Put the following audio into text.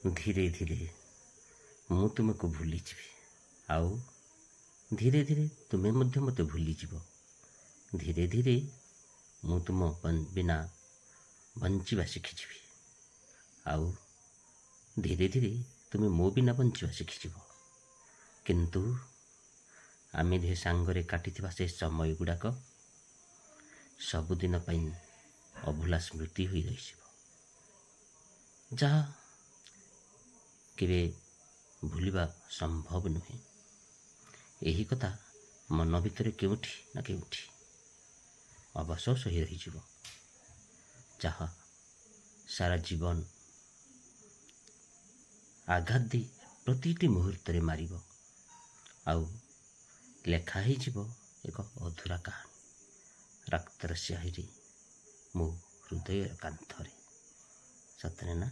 ଧୀରେ ଧୀରେ ମୁଁ ତୁମକୁ ଭୁଲିଯିବି, ଆଉ ଧୀରେ ଧୀରେ ତୁମେ ମଧ୍ୟ ମୋତେ ଭୁଲିଯିବ। ଧୀରେ ଧୀରେ ମୁଁ ତୁମ ବିନା ବଞ୍ଚିବା ଶିଖିଯିବି, ଆଉ ଧୀରେ ଧୀରେ ତୁମେ ମୋ ବିନା ବଞ୍ଚିବା ଶିଖିଯିବ। କିନ୍ତୁ ଆମେ ଦୁହେଁ ସାଙ୍ଗରେ କାଟିଥିବା ସେ ସମୟ ଗୁଡ଼ାକ ସବୁଦିନ ପାଇଁ ଅଭୁଲା ସ୍ମୃତି ହୋଇ ରହିଯିବ, ଯାହା କେବେ ଭୁଲିବା ସମ୍ଭବ ନୁହେଁ। ଏହି କଥା ମନ ଭିତରେ କେଉଁଠି ନା କେଉଁଠି ଅବଶୋଷ ହୋଇ ରହିଯିବ, ଯାହା ସାରା ଜୀବନ ଆଘାତ ଦେଇ ପ୍ରତିଟି ମୁହୂର୍ତ୍ତରେ ମାରିବ, ଆଉ ଲେଖା ହେଇଯିବ ଏକ ଅଧୁରା କାହାଣୀ ରକ୍ତର ସ୍ୟାହିରେ ମୋ ହୃଦୟର କାନ୍ଥରେ। ସତରେ ନା?